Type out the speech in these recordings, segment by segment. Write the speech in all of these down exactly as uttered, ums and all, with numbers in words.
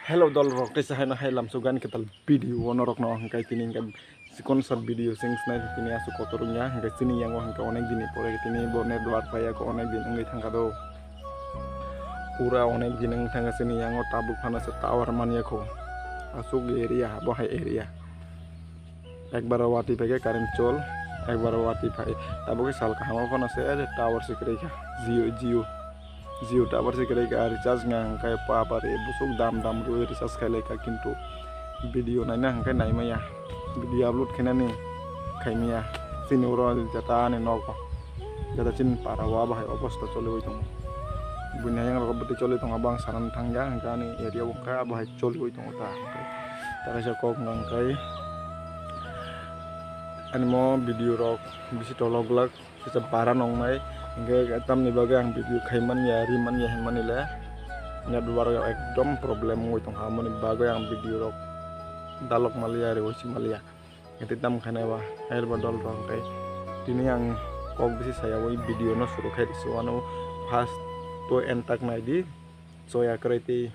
Hello dol rok, teisa haino hai lamsuk gani kwtal video o norok no hwnkhe tini hwnkhe chikon sa video sing snai tini aswk kotor wngya hwnkhe chini yango hwnkhe onek din ni pore tini bo network phaiya kho onek din wngwi thangkha do pura onek din wngwi thangkha chini yango tabuk phano se tower manya kho aswk area bo hai area. Ekbar watwi phaikhe current chol, ekbar watwi phai. Tabuk khe sal kaham o phano se tower se kwrwi kha. Jio, Jio, Jio tower se kwrwi kha. Recharge wngkha hwnkhe papa re busuk dam dam rwi recharge khai lai kha, kintu video naina hwnkhe nai maya. Video upload khainani khai maya. Chini oro jata ani nogo. Jata chini para o abo hai obosta choliwi tongo. Buini ayang rogo bwtwi choliwi tongo, abo ang sanani thangya, hwnkhe ani area o wngkha abo hai choliwi tongo ta. Ta kaisa kok wngkha hwnkhe. Ani mo video rok bisi tolok glak kisa bara nongnai hwnkhe tamni bagwi ang video khai manya ri manya hinmani le network ekdom problem wngwi tongkha, aboni bagwi ang video rok dalok maliya ri usi maliya hwnkhe tamo khainai ba hai ba dol rok hwnkhe tini ang kok bisi saya ui video no suru khai risi wano first to end tak nai di choya kwrwi tei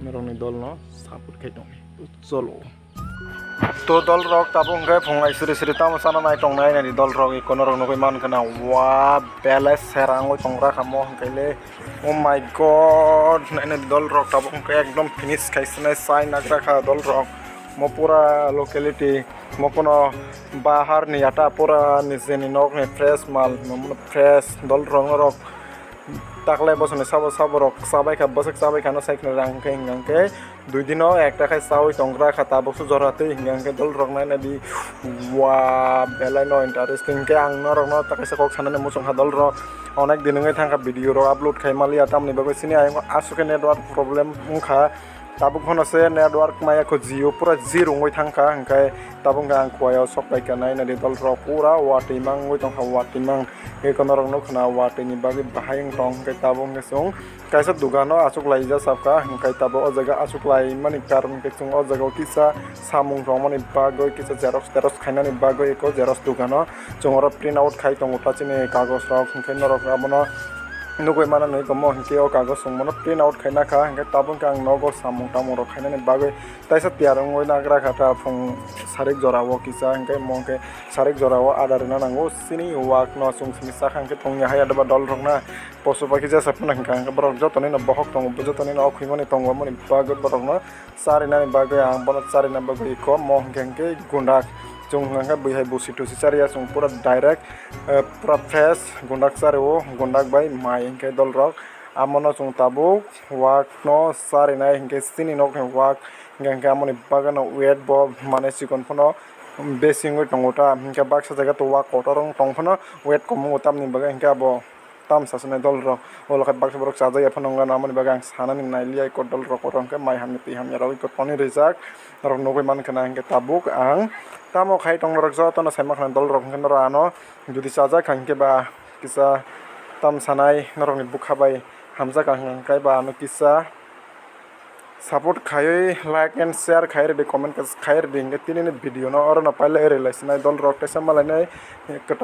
norokni dolno support khai tongdi. Cholo. To dol rok tabuk hwnkhe phunglai siri siri tamo chana nai tongnai nai dol rok eko norok nugui mankha na wa belai serang oi tongra kha mo hwnkhe le. Oh my god, nai nai dol rok tabuk hwnkhe ekdom finish khai sinai chai nagra kha dol rok. Mo pura locality mo kono bahar ni ata pura nijeni nok ni fresh mal fresh dol rok norok. Taklai bosoni sabo sabo rok chabai kha, bwswk chabai kha no sai khna rang khe hwnkha khe dui dino ekta khai chaui tongra kha, tabuk su jora tei hwnkha khe dol rok nai nai di wa belai no interesting khe ang norok no ta kaisa kok sanani muchung kha dol rok onek din wngwi thang kha video rok upload khai maliya tamni bagwi sini ayang aswk khe network problem wng kha. Tabuk phano se network maya kho Jio pura zero wngwi thang kha, hwnkhe tabuk hwnkhe ang khuaio sok pai kha nai nai di dol rok pura watwi mang wngwi tong kha, watwi mang. Eko norok nukho na watwi ni bagwi bahai wng tong, hwnkhe tabuk hwnkhe chwng kaisa dukano achuk lai ja sap kha, hwnkhe tabuk o jaga achuk lai mani karon hwnkhe chwng o jaga o kisa samung tong mani bagwi kisa xerox terox khainani bagwi eko xerox dukano chwng oro print out khai tongo ta chini kagoj rok, hwnkhe norok abono nugui mano nui tongmo hwnkhe o kagoj chwng bono print out khaina kha, hwnkhe tabuk hwnkhe ang nogo samung tamung rok khainani bagwi taisa tiyar wngwi nagra kha ta phung sarik jora o kisa, hwnkhe mo hwnkhe sarik jora o ada rwna nango chini wak no chwng simi chakha hwnkhe tongya hai adaba dol rok na posu pakhe jesa phano hwnkha hwnkhe borok joto nino bohok tongo, joto nino o khwi mani tongo, aboni bagwi borok no charinani bagwi ang bono charina bagwi kho mo hwnkhe hwnkhe gundak chwng hwnkha hwnkhe bwihai busi tusi chariya chwng pura direct. Eh, pura fresh gundak chari o, gundak bai mai hwnkhe dol rok. Amo no chwng tabuk wak no charinai hwnkhe chini nok ni wak hwnkhe, hwnkhe amo ni bagwi no weight bo mane chikon phano besi wngwi tongo ta, hwnkhe baksa jaga to wak kotor wng tong phano weight kom wngo tamni bagwi hwnkhe abo tam sa se nai dol rok. Olo khe baksa borok chajak ya phano wngkha, amo ni bagwi ang sanani nai liya eko dol rok oro hwnkhe mai hamya twi hamya rok eko toni rijak norok nugui mankha na hwnkhe tabuk ang tamo khai tong norok jotono sai mankha na dol rok hwnkhe norok ano. Jodi chajak kha hwnkhe ba kisa tam sanai norokni bwkha bai hamjak kha hwnkhe ba ano kisa support khaiwi like and share khai rwdi, comment khai rwdi hwnkhe tini ni video no oro no pailai rwlai sinai dol rok teisa malainai kwtal.